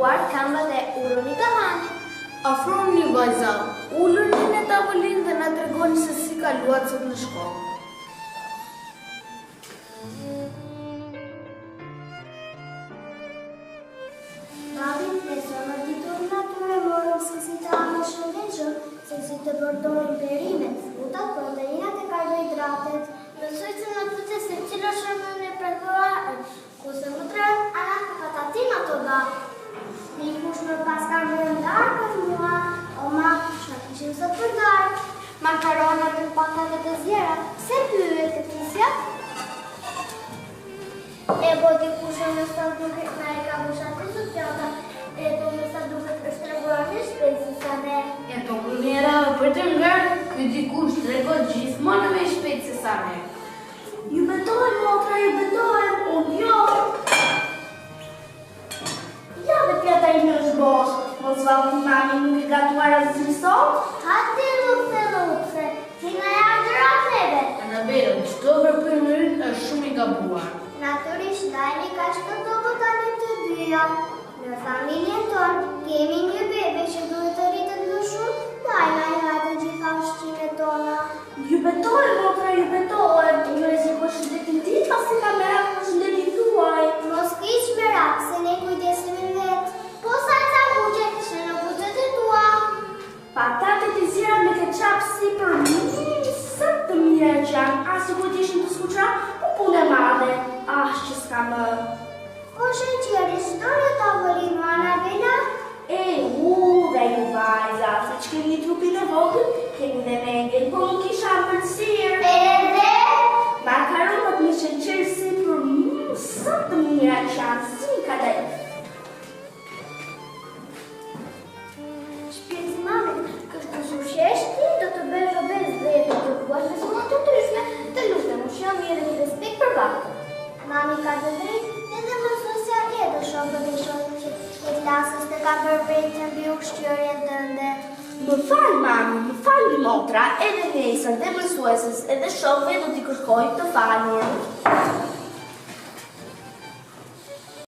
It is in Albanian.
duart, këmbët e uluni të hani. Afrohuni vajza, uluni në tavolinë dhe na tregoni se si kaluat sot në shkollë. Mami, nesër në ditën e natyrës morëm se si të hamë shëndetshëm, se si të përdorim perimet, frutat, proteinat e karbohidratet. Mësuesja na pyeti se cila është e preferuar, kurse motra Ana patatina të ba. Dikush më paska ngrënë darkën mua, o ma, çfarë kishim sot për darkë? Makarona me patate të ziera, pse pyet e pisja? E po dikush me sa duket na e ka boshatisur pjata, e po me sa duket është treguar më shpejt se sa ne. E po kur vjen radha për të ngrënë, ky dikush tregohet gjithmonë më i shpejtë se sa ne. Ju betohem motra, ju betohem, unë jo. Ja dhe pjata ime është bosh, mos vallë ti mami nuk ke gatuar asgjë sot? Hajde lupse lupse, si na e ardhërat neve. Anabela, çdo veprim yt është shumë i gabuar. Natyrisht ndajeni kaq të dobët tani të dyja. Në familjen tonë kemi një bebe që duhet të rritet më shumë, ndaj na i ha të gjitha ushqimet tona. Ju betohem motra, ju betohem, unë rrezikoj shëndetin tim pasi kam merak për shëndetin tuaj. Mos kish merak se ne kujdesemi vetë. Po salca e kuqe, shëno buxhetet e tua. Patatet e ziera me ketchup sipër, mmm, sa të mira që janë, ah sikur të ishin të skuqura, po punë e madhe, ah që s'ka më. Po sheqeri s'do në tavolinë o Anabela? E u dhe ju vajza, se ç'kemi trupin e vogël, kemi dhe mendjen, po nuk kisha ëmbëlsirë. Edhe? Makaronat me sheqer sipër, mmm, sa të mira që janë, si një kadaif. Shpirti i mamit, kështu si ushqehesh ti, do të bëhesh obez dhe do të vuash me sëmundje të ndryshme, të lutem, ushqehu mirë dhe kujdes pak për vaktin. Mami ka të drejtë, edhe mësuesja edhe shokët e shoqet e klasës të kanë bërë vërejtje mbi ushqyerjen tënde. Më fal mami, më falni motra, edhe nesër dhe mësueses edhe shokëve do t'i kërkoj të falur.